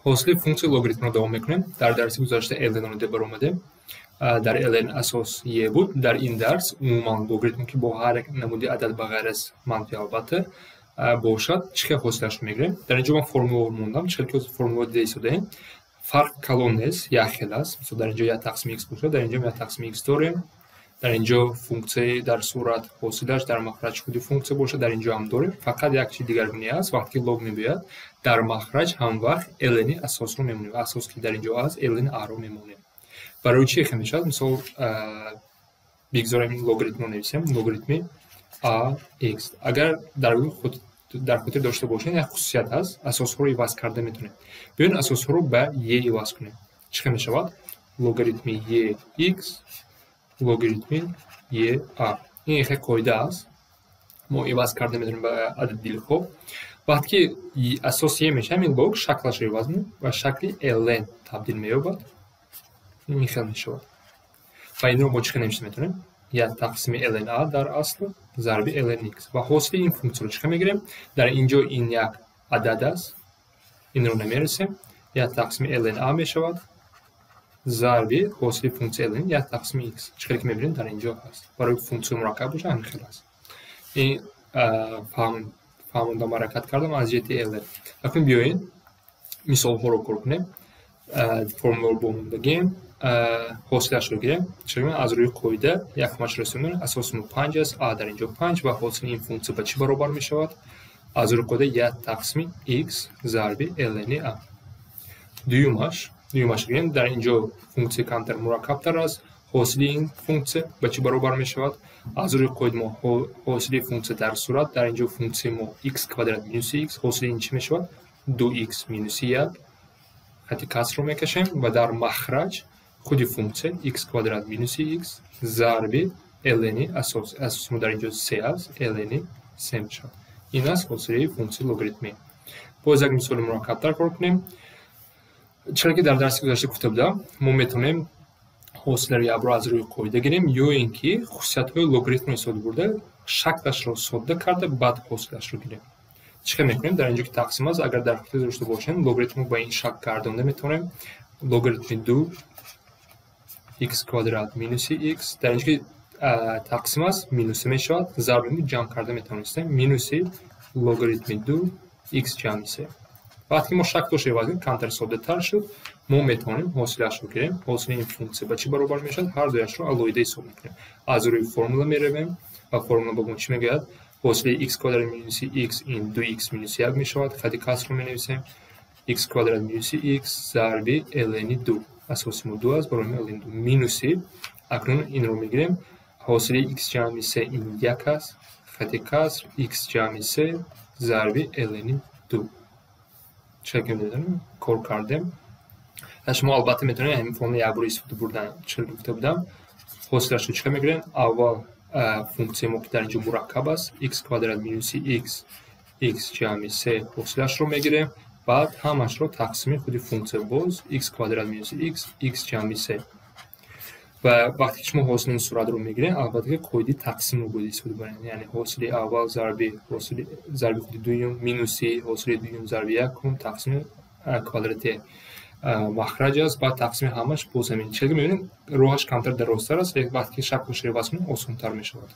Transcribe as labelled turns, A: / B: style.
A: Ҳосили функсияи логаритмро давом мекунем. Дар дарси гузашта ln-ро дида баромадем. Дар ln асос e буд. Дар ин дарс умуман логаритм, ки бо ҳар як намуди адад ба ғайр аз манфӣ албатта бошад, чӣ хел ҳосилашро мегирем. Дар инҷо ман формуларо мондам. Чӣ хел ки формуларо дида истодаем, фарқ калон нест, як хел аст. Мисол, дар инҷо як тақсими x бошад, дар инҷо як тақсими x дорем. Дар инҷо функсияи дар сурат ҳосилаш дар махраҷ худи функсия бошад, дар инҷо ҳам дорем. Фақат як чизи дигаргунӣ аст: вақте ки лог мебиёяд, дар махраҷ ҳамвақт ln асосро мемонем. Асос ки дар инҷо аст, ln a-ро мемонем. Барои чӣ хел мешавад? Мисол, бигзорем ин логаритмро нависем, логаритми a x. Агар дар хотир дошта бошед, як хусусият аст: асосҳоро иваз карда метавонем. Биёед, асосҳоро ба e иваз кунем. Чӣ хел мешавад? Логаритми e x, логаритми e a. Ин хел қоида аст, мо иваз карда метавонем ба адади дилхоҳ. Вақте ки асос е мешавад, ин лог шаклашро иваз мекунем, ба шакли ln табдил меёбад. Ин хел мешавад. Ва инро мо чӣ хел навишта метавонем? Як тақсими ln a дар асл зарби ln x. Ва ҳосили ин функсияро чӣ хел мегирем? Дар инҷо ин як адад аст, инро намерасем, як тақсими ln a мешавад зарби ҳосили функсия ln як тақсими x. Чӣ хеле ки мебинем, дар инҷо ҳаст. Барои функсияи мураккаб бошад, ҳамин хел аст. Ин фаҳмондам, ҳаракат кардам аз ҷиҳати ln. Акнун биёед, мисолҳоро кор кунем. Формуларо бо мондагем, ҳосилашро гирем. Чӣ аз рӯи қоида якумашро ҳисоб? Асоси мо панҷ аст, а дар инҷо панҷ. Ва ҳосили ин функсия ба чӣ баробар мешавад? Аз рӯи қоида як тақсими x зарби ln а. Дуюмаш гирем. Дар инҷо функсия камтар мураккабтар аст. Ҳосили ин функсия ба чӣ баробар мешавад? Аз рӯи қоида мо ҳосили функсия дар сурат, дар инҷо функсияи мо x квадрат минуси x, ҳосили ин чӣ мешавад? Ду x минуси як, хати касрро мекашем ва дар махраҷ худи функсия x квадрат минуси x зарби ln асос. Асоси мо дар инҷо се аст, ln се мешавад. Ин аст ҳосили функсияи логаритмӣ. Боз як мисоли мураккабтар кор кунем. Чаро ки дар дарси гузашта гуфта будам, мо метавонем ҳосиларо якбор аз рӯи қоида гирем ё ин ки хусусиятҳои логаритмро истифода бурда, шаклашро содда карда, баъд ҳосилашро гирем. Чӣ хел мекунем? Дар инҷо ки тақсим аст, агар дар хотир дошта бошем, логаритмро ба ин шакл гардонда метавонем: логаритми ду x квадрат минуси x. Дар инҷо ки тақсим аст, минуси мешавад, зарби ҷамъ карда метавонистем, минуси логаритми ду x ҷамъи се. Вақте ки мо шаклашро иваз кунем, камтар соддатар шуд, мо метавонем ҳосилашро гирем. Ҳосили ин функсия ба чӣ баробар мешавад? Ҳар дуяшро алоҳида ҳисоб мекунем. Аз рӯи формула меравем ва формула ба мо чӣ мегӯяд? Ҳосили x квадрат минуси x ин ду x минуси як мешавад. Хати касрро менависем, x квадрат минуси x зарби ln ду. Асоси мо ду аст, барои ln ду, минуси, акнун инро мегирем, ҳосили x ҷамъи се ин як аст, хати каср, x ҷамъи се зарби ln ду. Чӣ ки медонем, кор кардем. Шумо албатта метавонед ҳамин формула якбор истифода бурдан. Чӣ гуфта будам? Ҳосилашро чӣ мегирем? Аввал функсияи мо, ки дар инҷо мураккаб аст, x квадрат минуси x, x ҷамъи се, ҳосилашро мегирем, баъд ҳамашро тақсими худи функсия боз x квадрат минуси x, x ҷамъи се. Ва вақте ки шумо ҳосили ин суратро мегиред, албатта ки қоидаи тақсимро бояд истифода баред, яъне ҳосили аввал зарби ҳосили зарби худи дуюм минуси ҳосили дуюм зарби якум тақсими квадрати махраҷ аст, баъд тақсими ҳамаш боз ҳамин. Чизе мебинем, роҳаш камтар дарозтар аст, лекин вақте ки шаклашро иваз кунем, осонтар мешавад.